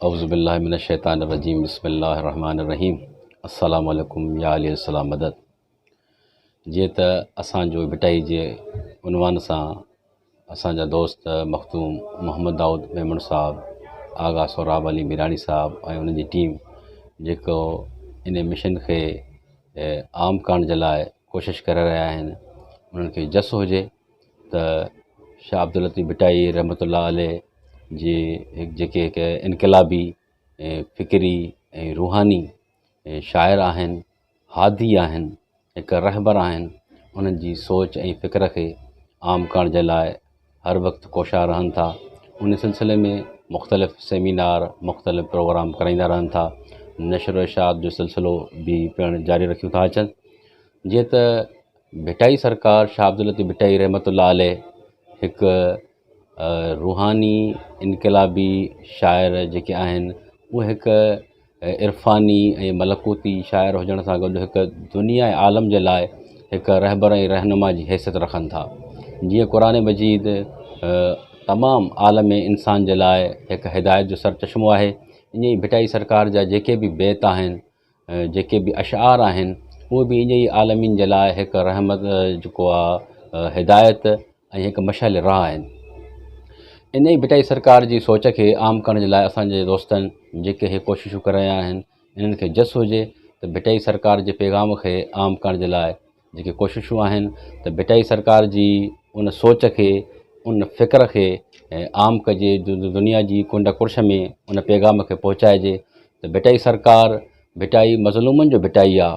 اعوذ بالله من الشيطان الرجيم بسم الله الرحمن الرحيم السلام عليڪم يا علي السلام مدد. جيئن ته اسان جو ڀٽائي جي عنوان سان اسان جا دوست مخدوم محمد دائود ميمڻ صاحب، آغا سهراب علي ميراڻي صاحب ۽ انهن جي ٽيم جيڪو ان مشن کي عام ڪرڻ جي لاء ڪوشش ڪري رهيا آهن انهن کي جس هجي ته شاهه عبداللطيف ڀٽائي رحمة الله عليه جي جيڪي هڪ انقلابي ۽ فڪري ۽ روحاني شاعر آهن، هادي آهن، هڪ رهبر آهن، انهن جي سوچ ۽ فڪر کي عام ڪرڻ جي لاء هر وقت ڪوشان رهن ٿا. ان سلسلي ۾ مختلف سيمينار، مختلف پروگرام ڪرائيندا رهن ٿا. نشر و اشاعت جو سلسلو به پڻ جاري رکيون ٿا اچن. جيئن ته ڀٽائي سرڪار شاهه عبداللطيف ڀٽائي رحمة الله عليه هڪ روحاني انقلابي شاعر جيڪي آهن اهي هڪ عرفاني ۽ ملڪوتي شاعر هجڻ سان گڏ هڪ دنيا ۽ عالم جي لاء هڪ رهبر ۽ رهنما جي حيثيت رکن ٿا. جيئن قرآن مجيد تمام عالم انسان جي لاء هڪ هدايت جو سرچشمو آهي ائين ئي ڀٽائي سرڪار جا جيڪي به بيت آهن جيڪي به اشعار آهن اهي به ائين ئي عالمين جي لاء هڪ رحمت جيڪو آهي هدايت ۽ هڪ مشعل راهه آهن. ان ئي ڀٽائي سرڪار جي سوچ کي عام ڪرڻ جي لاء اسان جي دوستن جيڪي هي ڪوششون ڪري رهيا آهن انهن کي جس هجي ته ڀٽائي سرڪار جي پيغام کي عام ڪرڻ جي لاء جيڪي ڪوششون آهن ته ڀٽائي سرڪار جي ان سوچ کي ان فڪر کي عام ڪجي دنيا جي ڪنڊ ڪڙڇ ۾ ان پيغام کي پهچائجي ته ڀٽائي سرڪار ڀٽائي مظلومن جو ڀٽائي آ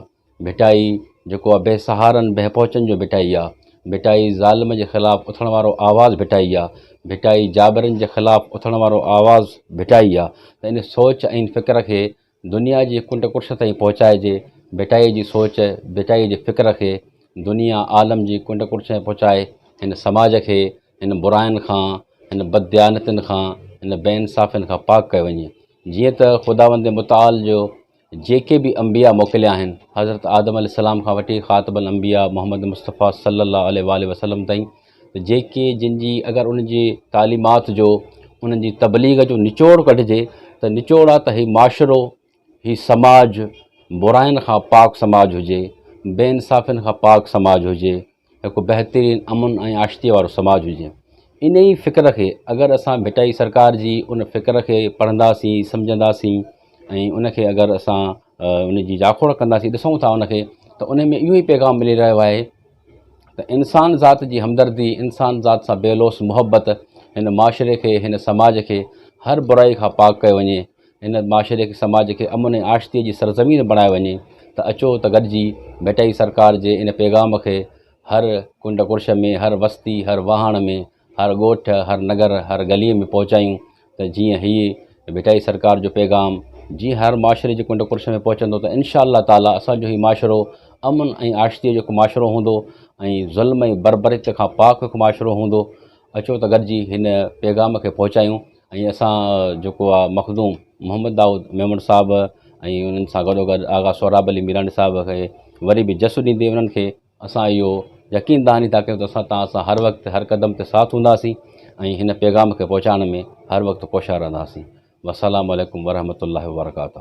ڀٽائي جيڪو آ بي سهارن بي پهچن جو ڀٽائي آ ڀٽائي ظالم جي خلاف اٿڻ وارو آواز ڀٽائي آ ڀٽائي جابرن جي خلاف اٿڻ وارو آواز ڀٽائي آ ته ان سوچ ۽ فڪر کي دنيا جي ڪنڊ ڪڙڇ تائين پهچائجي، ڀٽائيء جي سوچ، ڀٽائيء جي فڪر کي دنيا عالم جي ڪنڊ ڪڙڇ تائين پهچائي هن سماج کي هن براين کان، هن بدديانتين کان، هن بي انصافين کان پاڪ ڪيو وڃي. جيئن ته خداوند متعال جو جيڪي به انبياء موڪليا آهن، حضرت آدم عليه السلام کان وٺي خاتم الانبياء محمد مصطفيٰ صلّي الله عليه واٰله وسلّم تائين ته جيڪي جن جي اگر انهن جي تعليمات جو انهن جي تبليغ جو نچوڙ ڪڍجي ته نچوڙ آ ته هي معاشرو هي سماج براين کان پاڪ سماج هجي بي انصافين کان پاڪ سماج هجي هڪ بهترين امن ۽ آشتي وارو سماج هجي ان ئي فڪر کي اگر اسان ڀٽائي سرڪار جي ان فڪر کي پڙهنداسين سمجهنداسين ۽ ان کي اگر اسان ان جي جاکوڙ ڪنداسين ڏسون ٿا ان کي ته ان ۾ اهو ئي پيغام ملي رهيو آهي ته انسان ذات جي همدردي، انسان ذات سان بي لوث محبت هن معاشري کي، هن سماج کي هر برائي کان پاڪ ڪيو وڃي، هن معاشري کي سماج کي امن ۽ آشتي جي سرزمين بڻايو وڃي ته اچو ته گڏجي ڀٽائي سرڪار جي ان پيغام کي هر ڪنڊ ڪڙڇ ۾، هر وستي، هر واهڻ ۾، هر ڳوٺ، هر نگر، هر ڳليء ۾ پهچايون ته جيئن هيء ڀٽائي سرڪار جو پيغام جيئن هر معاشري جي ڪنڊ ڪڙڇ ۾ پهچندو ته انشاء الله تعاليٰ اسان جو هي معاشرو امن ۽ آشتيء جو هڪ معاشرو هوندو ۽ ظلم ۽ بربريت کان پاڪ هڪ معاشرو هوندو. اچو ته گڏجي هن پيغام کي پهچايون ۽ اسان جيڪو آ مخدوم محمد دائود ميمڻ صاحب ۽ انهن سان گڏوگڏ آغا سهراب علي ميراڻي صاحب کي وري به جس ڏيندي انهن کي اسان اهو يقين دهاني ٿا ڪيون ته اسان توهان سان هر وقت هر قدم تي ساٿ هونداسين ۽ هن پيغام کي پهچائڻ ۾ هر وقت ڪوشان رهنداسين. والسلام عليڪم ورحمة الله وبرڪاته.